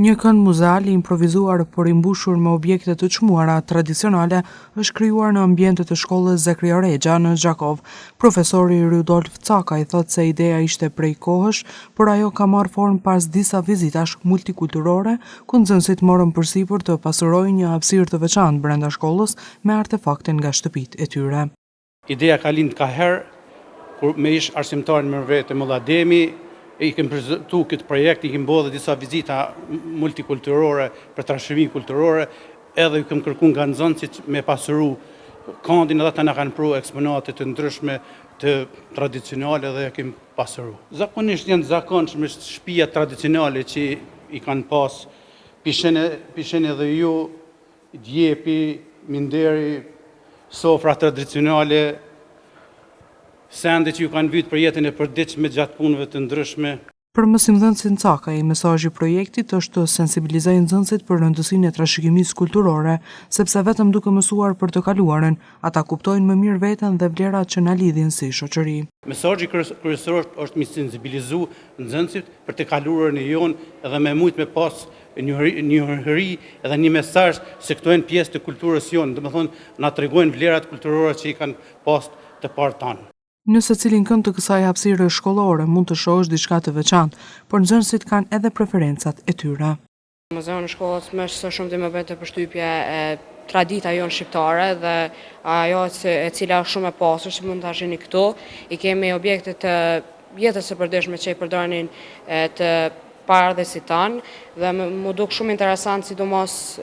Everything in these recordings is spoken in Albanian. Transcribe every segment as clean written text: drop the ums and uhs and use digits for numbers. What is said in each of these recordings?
Një kënd muzeal i improvizuar por i mbushur me objekte të çmuara tradicionale është krijuar në ambientet e shkollës Zekria Rexha në Gjakovë. Profesori Rudolf Cakaj thotë se ideja ishte prej kohësh, por ajo ka marrë formë pas disa vizitash multikulturore, ku nxënësit morën përsipër të pasurojnë një hapësirë të veçantë brenda shkollës me artefakte nga shtëpitë e tyre. Ideja ka lind kaherë, kur me ish arsimtarin Myrvete Mullademi, i kem prezentu këtë projekt, i kem bo edhe disa vizita multikulturore për trashëgimi kulturore, edhe i kem kërku nga nxënësit me pasuru kandin edhe ata na kanë pru eksponate të ndryshme të tradicionale dhe e kem pasuru. Zakonisht janë të zakonshme shtëpia tradicionale që i kanë pas pishene, pishene dhe ju, Djepi, minderi, sofra tradicionale, sende që ju kanë vyt për jetën e përditshme gjatë punëve të ndryshme. Për mësimdhënësin Cakaj, mesazhi i projektit është të sensibilizojë nxënësit për rëndësinë e trashëgimisë kulturore, sepse vetëm duke mësuar për të kaluarën, ata kuptojnë më mirë veten dhe vlerat që na lidhin si shoqëri. Mesazhi kryesor është mi sensibilizu nxënësit për të kaluarën e jonë edhe me mujt me pas njohuri edhe një mesazh se këto janë pjesë të kulturës jonë, domethënë na tregojnë vlerat kulturore që i kanë pas të parët tanë. Në secilin kënd të kësaj hapësire shkollore mund të shohësh diçka të veçantë, por nxënësit kanë edhe preferencat e tyre. Muzeun e shkollës më së shumti më bënte përshtypje tradita jonë shqiptare dhe ajo e cila është shumë e pasur që mund ta shihni këtu. I kemi objekte të jetës së përditshme që i përdornin të paraardhësit tanë dhe m'u duk shumë interesant sidomos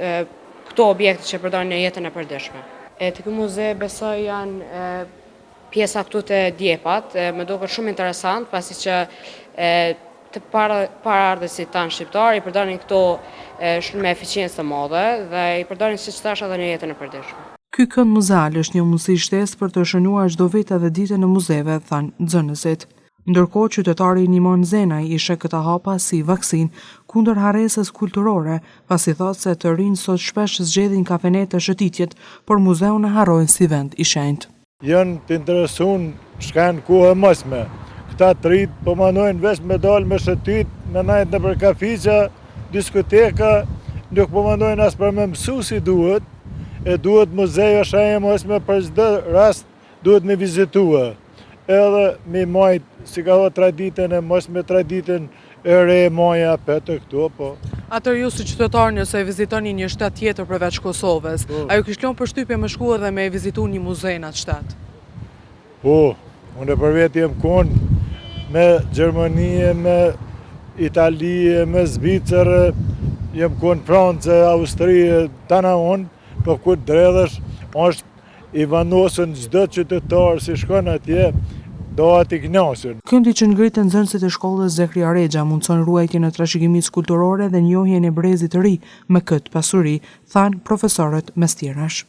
këto objekte që përdorin në jetën e përditshme. E te ky muze besoj janë pjesa këtu te djepat, më duket shumë interesant pasi që të paraardhësit tanë shqiptarë i përdorin këto me eficiencë të madhe dhe i përdorin siç thashë edhe në jetën e përditshme. Ky kënd muzeal është një mundësi shtesë për të shënuar çdo vit edhe ditën e muzeve, thanë nxënësit. Ndërkohë, qytetari Nimon Zenaj i sheh këta hapa si vaksinë kundër harresës kulturore, pasi thotë se të rinjtë sot shpesh zgjedhin kafenetë e shëtitjet, por muzeun e harrojnë si vend i shenjtë. Janë të interesun çka janë kohë e mosme. Këta të rijtë po manojnë veç me dalë me shëtit, me najtë nëpër kafiqa, diskoteka, nuk po manojnë as për me mësu si duhet, e duhet muzeja shenjë e mosme për çdo rast duhet me vizitue. Edhe me majt, si ka thotë traditën e mosme traditën e re maja apet e këto, po. Atëherë ju si qytetar nëse e vizitoni një shtet tjetër përveç Kosovës, po. a ju kish lënë përshtypje me shku edhe me e vizitu një muze në atë shtet? Po, unë për vete jem kon me Gjermani, me Itali, me Zvicër, jem kon Francë, Austri, tana unë, po kur dredhesh, është I vendosën çdo qytetar si shkon atje, dohet i kënaqur. Këndi që ngritën nxënësit e shkollës Zekria Rexha mundëson ruajtjen e trashëgimisë kulturore dhe njohjen e brezit të ri me këtë pasuri, thanë profesorët mes tjerash.